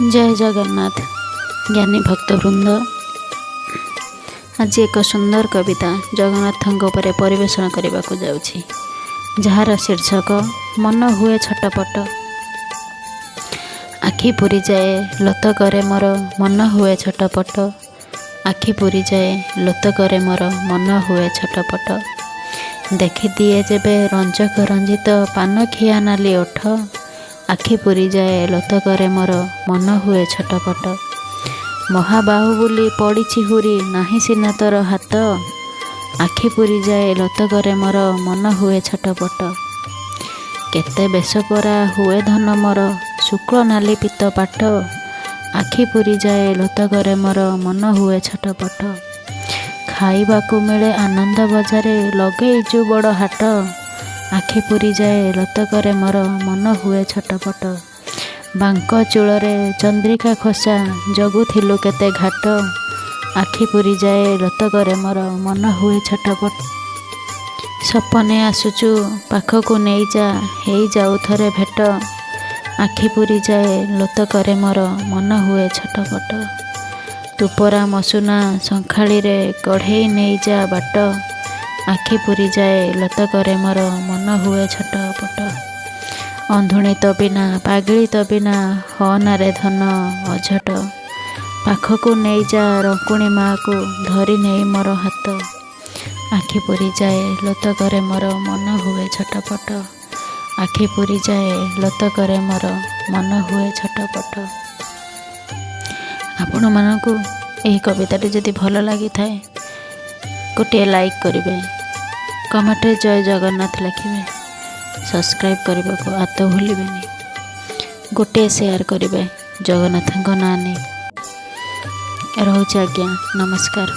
ଜୟ ଜଗନ୍ନାଥ ଜ୍ଞାନୀ ଭକ୍ତବୃନ୍ଦ। ଆଜି ଏକ ସୁନ୍ଦର କବିତା ଜଗନ୍ନାଥଙ୍କ ଉପରେ ପରିବେଷଣ କରିବାକୁ ଯାଉଛି, ଯାହାର ଶୀର୍ଷକ ମନ ହୁଏ ଛଟପଟ। ଆଖି ପୁରିଯାଏ ଲୋତକରେ ମୋର ମନ ହୁଏ ଛଟପଟ। ଆଖି ପୁରିଯାଏ ଲୋତକରେ ମୋର ମନ ହୁଏ ଛଟପଟ। ଦେଖିଦିଏ ଯେବେ ରଞ୍ଜକ ରଞ୍ଜିତ ପାନଖିଆ ନାଲି ଓଠ, ଆଖି ପୁରିଯାଏ ଲୋତକରେ ମୋର ମନ ହୁଏ ଛଟପଟ। ମହାବାହୁ ବୋଲି ପଡ଼ିଛି ହୁରି, ନାହିଁ ସିନା ତୋର ହାତ, ଆଖି ପୁରିଯାଏ ଲୋତକରେ ମୋର ମନ ହୁଏ ଛଟପଟ। କେତେ ବେଶ ପରା ହୁଏ ଧନ ମୋର ଶୁକ୍ଳ ନାଲି ପୀତ ପାଟ, ଆଖି ପୁରିଯାଏ ଲୋତକରେ ମୋର ମନ ହୁଏ ଛଟପଟ। ଖାଇବାକୁ ମିଳେ ଆନନ୍ଦ ବଜାରେ, ଲଗେଇଛୁ ବଡ଼ ହାଟ, ଆଖି ପୁରିଯାଏ ଲୋତକରେ ମୋର ମନ ହୁଏ ଛଟପଟ। ବାଙ୍କ ଚୂଳରେ ଚନ୍ଦ୍ରିକା ଖୋସା, ଜଗୁଥିଲୁ କେତେ ଘାଟ, ଆଖି ପୁରିଯାଏ ଲୋତକରେ ମୋର ମନ ହୁଏ ଛଟପଟ। ସପନେ ଆସୁଛୁ ପାଖକୁ ନେଇଯା, ହେଇଯାଉ ଥରେ ଭେଟ, ଆଖି ପୁରିଯାଏ ଲୋତକରେ ମୋର ମନ ହୁଏ ଛଟପଟ। ତୁ ପରା ମସୁନା ଶଙ୍ଖାଳିରେ କଢ଼େଇ ନେଇଯା ବାଟ, ଆଖି ପୁରିଯାଏ ଲୋତକରେ ମୋର ମନ ହୁଏ ଛଟପଟ। ଅନ୍ଧୁଣୀ ତୋ ବିନା, ପାଗିଳୀ ତୋ ବିନା, ହଅନାରେ ଧନ ଅଝଟ, ପାଖକୁ ନେଇଯା ରଙ୍କୁଣୀ ମାଆକୁ ଧରି ନେଇ ମୋର ହାତ, ଆଖି ପୁରିଯାଏ ଲୋତକରେ ମୋର ମନ ହୁଏ ଛଟପଟ। ଆଖି ପୁରିଯାଏ ଲୋତକରେ ମୋର ମନ ହୁଏ ଛଟପଟ। ଆପଣମାନଙ୍କୁ ଏହି କବିତାଟି ଯଦି ଭଲ ଲାଗିଥାଏ, ଗୋଟିଏ ଲାଇକ୍ କରିବେ, କମେଣ୍ଟରେ ଜୟ ଜଗନ୍ନାଥ ଲେଖିବେ, ସବସ୍କ୍ରାଇବ୍ କରିବାକୁ ଆଦୌ ଭୁଲିବେନି, ଗୋଟିଏ ସେୟାର କରିବେ ଜଗନ୍ନାଥଙ୍କ ନାଁ ନେଇ। ରହୁଛି ଆଜ୍ଞା, ନମସ୍କାର।